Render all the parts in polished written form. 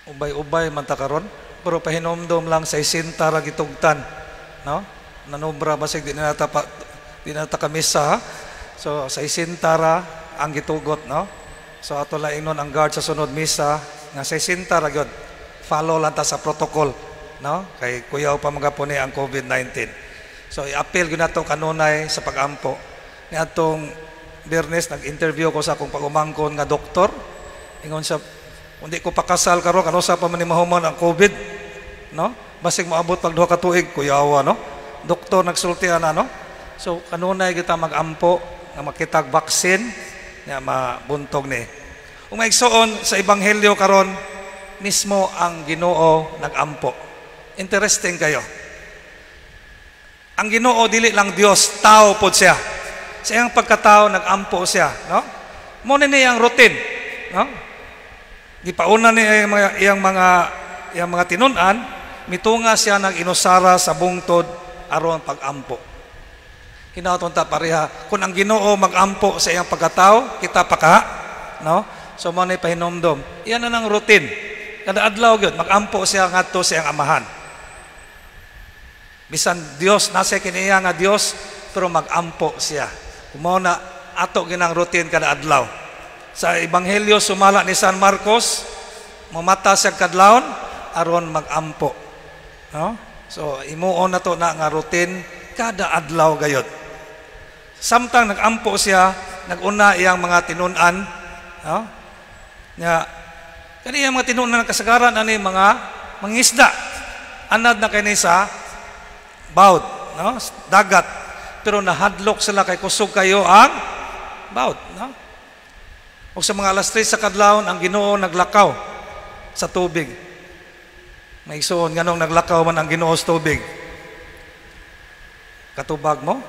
Ubay-ubay man ta karon, pero pahinomdom lang, 60 ra gitugtan, no? Nanobra, basig di na ta pa, di na ta kamisa, ha? So 60 ra ang gitugot, no? So ato lang ingnon ang guard sa sunod misa nga 60 ra gyud. Follow lang ta sa protocol, no? Kay kuyaw pa mga ni ang COVID-19. So i-appeal gyud nato kanunay sa pagampo. Niadtong Biyernes, nag-interview ko sa akong pag-umangkon nga doktor. Ingon siya, "Kung di ko pakasal karon, kanusa pa man ni mahuman ang COVID, no? Basig moabot pag 2 ka tuig, kuyawa, no?" Doktor nagsulti ana, no? So kanunay kita magampo nga makitag vaccine nga mabuntog ni. Ug maigsuon, sa ebanghelyo karon mismo, ang Ginoo nagampo. Interesting kayo. Ang Ginoo dili lang Dios, tao pod siya. Sa iyang pagkatao, nagampo siya, no? Mo ni iyang routine, no? Gipauna ni iyang mga tinun-an, mitunga siya ng inusara sa bungtod aron pagampo. Hinaot ta pareha kung ang Ginoo magampo sa iyang pagkatao, kita pa ka, no? So mo ni pahinomdom. Iyan na ng routine. Kada adlaw gyud magampo siya ngadto sa iyang Amahan. Bisan Dios, nasa kiniya nga Dios, pero magampo siya. Mao na ato ginang routine kada adlaw. Sa Ebanghelyo sumala ni San Marcos, mamata siya kadlawon aron magampo. No? So imuon na to na nga routine kada adlaw gayod. Samtang nagampo siya, naguna iyang mga tinun-an, no? Nya kani iyang mga tinun-an, kasagaran ani mga mangisda. Anad na kini sa bawd, no? Dagat. Pero nahadlok sila kay kusog kayo ang bawd, no? O sa mga alas 3 sa kadlawon, ang Ginoo naglakaw sa tubig. May isuon, nganong naglakaw man ang Ginoo sa tubig? Katubag mo?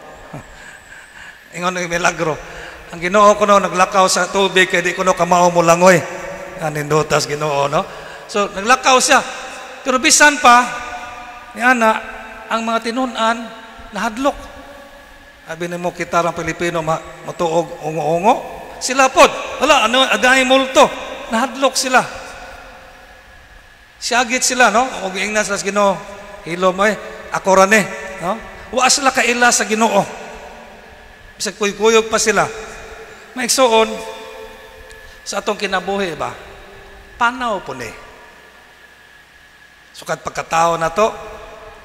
Ingon ng milagro. Ang Ginoo kuno naglakaw sa tubig kay di kuno kamao mo langoy. Anindutas Ginoo, no? So naglakaw siya. Pero bisan pa ni ana, ang mga tinun-an nahadlok. Abi nimo, kita rang Pilipino matuog ungo-ungo. Sila pod. Wala ano, aday multo. Nahadlok sila. Siyagit sila, no? Og ingna sila sa Ginoo, "Hilom ay, ako ra ni," no? Wa sila kaila sa Ginoo. Bisag kuy-kuyog pa sila. Maigsuon, sa atong kinabuhi ba, panaw po ni. Sukad pagkatao na to,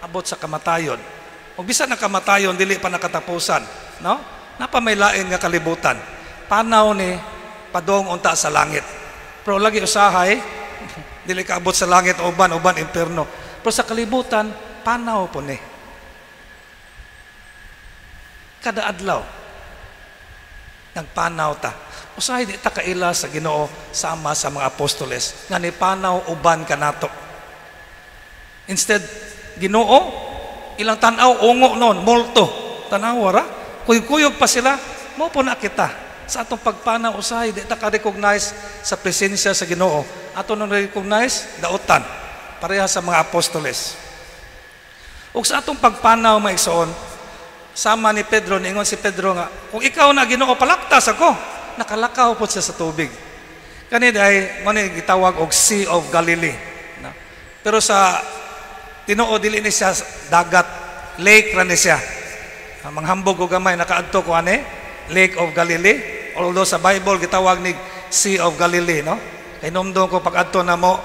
abot sa kamatayon. O bisan na kamatayon, dili pa nakatapusan, no? Napa may lain nga kalibutan. Panaw ni padong unta sa langit. Pero lagi usahay, dili ka abot sa langit, uban uban impierno. Pero sa kalibutan, panaw po ni. Kada adlaw nagpanaw ta. Usahay di ta kaila sa Ginoo sama sa mga apostoles nga nipanaw uban kanato. Instead, Ginoo, ilang tan-aw ungo noon, multo. Tanaw ra, kuyog-kuyog pa sila, mo po na kita. Sa atong pagpanaw, usahay di ta ka-recognize sa presensya sa Ginoo. Ato nang recognize, dautan. Pareha sa mga apostoles. Ug sa atong pagpanaw, maigsoon, sama ni Pedro, niingon si Pedro nga, "Kung ikaw na, Ginoo, palaktas ako." Nakalakaw po siya sa tubig. Kani ay mo ni gitawag og Sea of Galilee. No? Pero sa tinuod, dili ni siya dagat, lake ra ni siya. Manghambog ko gamay, nakaadto ko ani Lake of Galilee. Although sa Bible gitawag ni Sea of Galilee, no? Kay numdum ko pag-adto na mo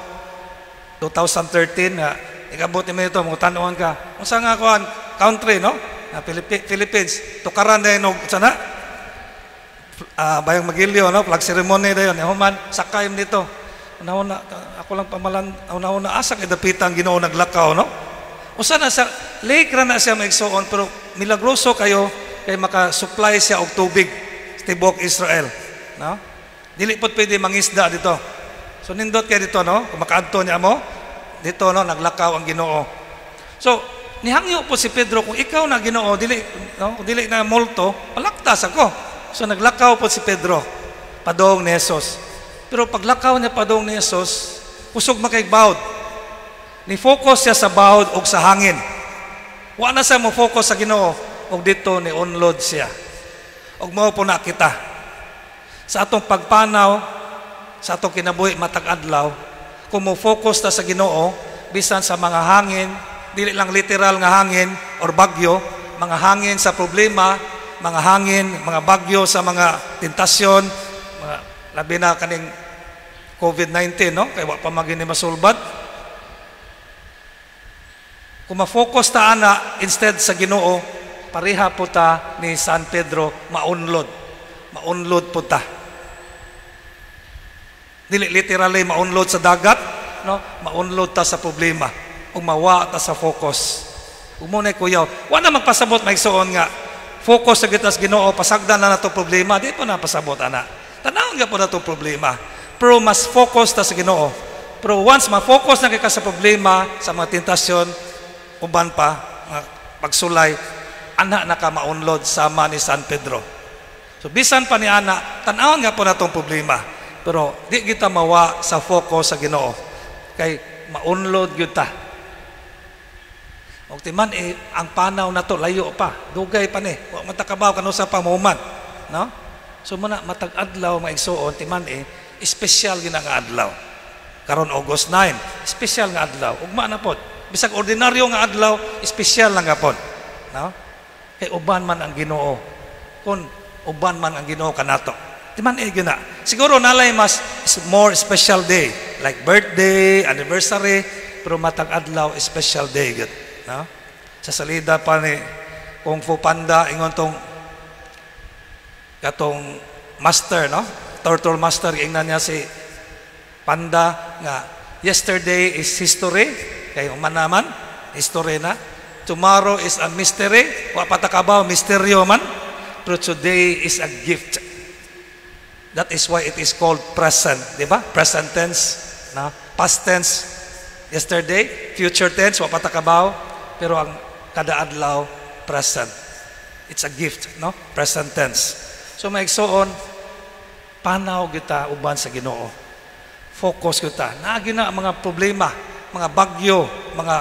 2013 nga ikabot ni ito, mo tan-on ka. Unsa nga kuan country, no? Na Philippines. Tukaran din og sana bayang Magilyo, no? Flag ceremony dayon. Human sakay dito. Una-una, ako lang pamalan, una-una, asa kay dapita ang Ginoo naglakaw, no? Usa na sa lake ra na siya, maigsuon, pero milagroso kayo kay maka-supply siya og tubig sa tibuok Israel, no? Dili pod pwede mangisda dito. So nindot kay dito, no? Kung makaadto niya mo dito, no, naglakaw ang Ginoo. So nihangyo po si Pedro, "Kung ikaw na, Ginoo, dili, no, kung dili na multo, palaktas ako." So naglakaw po si Pedro padong ni Jesus. Pero paglakaw niya padong ni Jesus, kusog makay bawd. Ni focus siya sa bawd og sa hangin. Wa na siya mo focus sa Ginoo, og dito ni unlod siya. Og mao po na kita. Sa atong pagpanaw, sa atong kinabuhi matag adlaw, Kung mo focus ta sa Ginoo, bisan sa mga hangin, dili lang literal nga hangin or bagyo, mga hangin sa problema, mga hangin, mga bagyo sa mga tentasyon, mga, labi na kaning COVID-19, no? Kay wa pa man gyud ni masulbad. Kung ma-focus ta ana instead sa Ginoo, pareha po ta ni San Pedro, maunlod. Maunlod po ta. Dili literally maunlod sa dagat, no? Maunlod ta sa problema. Ug mawa ta sa focus. Ug mao na kuyaw. Wa na magpasabot, mga igsoon, nga focus sa kita sa Ginoo, pasagdan na nato problema, di po na pasabot ana. Tanawon gyud po nato problema. Pero mas focus ta sa Ginoo. Pero once ma-focus na kay ka sa problema, sa mga tentasyon, uban pa, mga pagsulay, ana na ka maunlod sama ni San Pedro. So bisan pa ni ana, tan-awon nga po natong problema. Pero di kita mawa sa focus sa Ginoo. Kay maunlod gyud ta. Og timan eh, ang panaw nato layo pa, dugay pa ni. Wa man ta kabaw kanusa pa mahuman, no? So muna matag adlaw, mga igsuon, timan eh, espesyal gyud nga adlaw. Karon August 9, espesyal nga adlaw. Ugma na pod. Bisag ordinaryo nga adlaw, espesyal lang gapon. No? Kay uban man ang Ginoo. Kung uban man ang Ginoo kanato. Timan eh gyud na. Siguro nalay mas more special day like birthday, anniversary, pero matag adlaw special day gyud, no? Sa salida pa ni Kung Fu Panda, ingon tong katong master, no? Turtle master, ingnan niya si Panda nga yesterday is history, kay human naman, history na. Tomorrow is a mystery, wa pa ta kabaw, misteryo man. Pero today is a gift. That is why it is called present, di ba? Present tense, na past tense yesterday, future tense, wa pa ta kabaw, pero ang kada adlaw present. It's a gift, no? Present tense. So mga igsoon, panaw kita uban sa Ginoo. Focus kita. Naagi na ang mga problema, mga bagyo, mga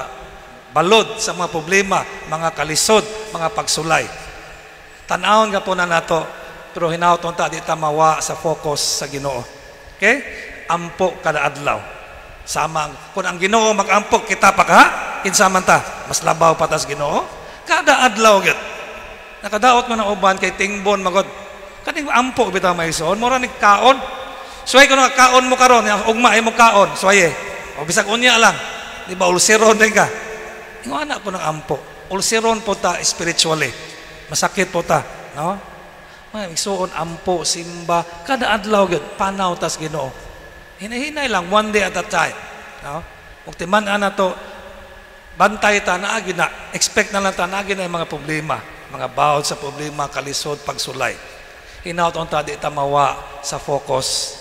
balod sa mga problema, mga kalisod, mga pagsulay. Tan-awon ka po na nato, pero hinaut ta di ta mawa sa focus sa Ginoo. Okay? Ampo kada adlaw. Sama kung ang Ginoo magampo, kita pa ka, kinsa man ta, mas labaw pa ta sa Ginoo. Kada adlaw gyud. Nakadaot man ang uban kay tingbon magod. Kaning ampo bitaw, mga igsoon, mura ni kaon. Suway ko kaon mo karon, ugma ay mo kaon, suwaye. O bisag unya lang. Di ba ulseron din ka? Ingon ana po ng ampo. Ulseron po ta spiritually. Masakit po ta, no? Mga igsuon, ampo, simba, kada adlaw gyud panaw tas Ginoo. Hinay-hinay lang, one day at a time, no? Ug timan ana to, bantay ta naagi na, expect na lang ta naagi na yung mga problema, mga bawod sa problema, kalisod, pagsulay. Hinaut ta di ta mawa sa focus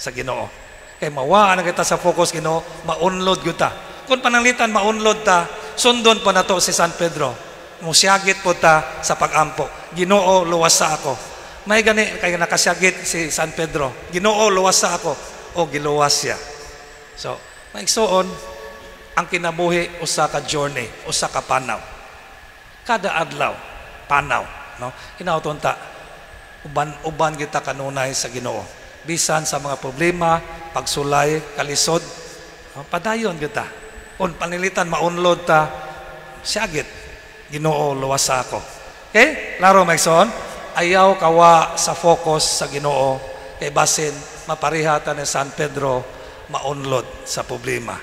sa Ginoo. Kay mawa na kita sa focus Ginoo, maunlod gyud ta. Kung pananglitan maunlod ta, sundon pa nato si San Pedro. Musiyagit po ta sa pagampo. "Ginoo, luwasa ako." May gani kay nakasyagit si San Pedro. "Ginoo, luwasa ako." O giluwas siya. So, maigsuon, ang kinabuhi usa ka journey, usa ka panaw. Kada adlaw, panaw, no? Hinaut ta uban uban kita kanunay sa Ginoo. Bisan sa mga problema, pagsulay, kalisod, no? Padayon kita. Kung pananglitan maunlod ta, siyagit, "Ginoo, luwasa ako." Okay? Klaro, mga igsoon? Ayaw kawa sa focus sa Ginoo kay basin mapareha ta ni San Pedro, maunlod sa problema.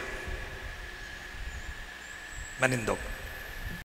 Manindog.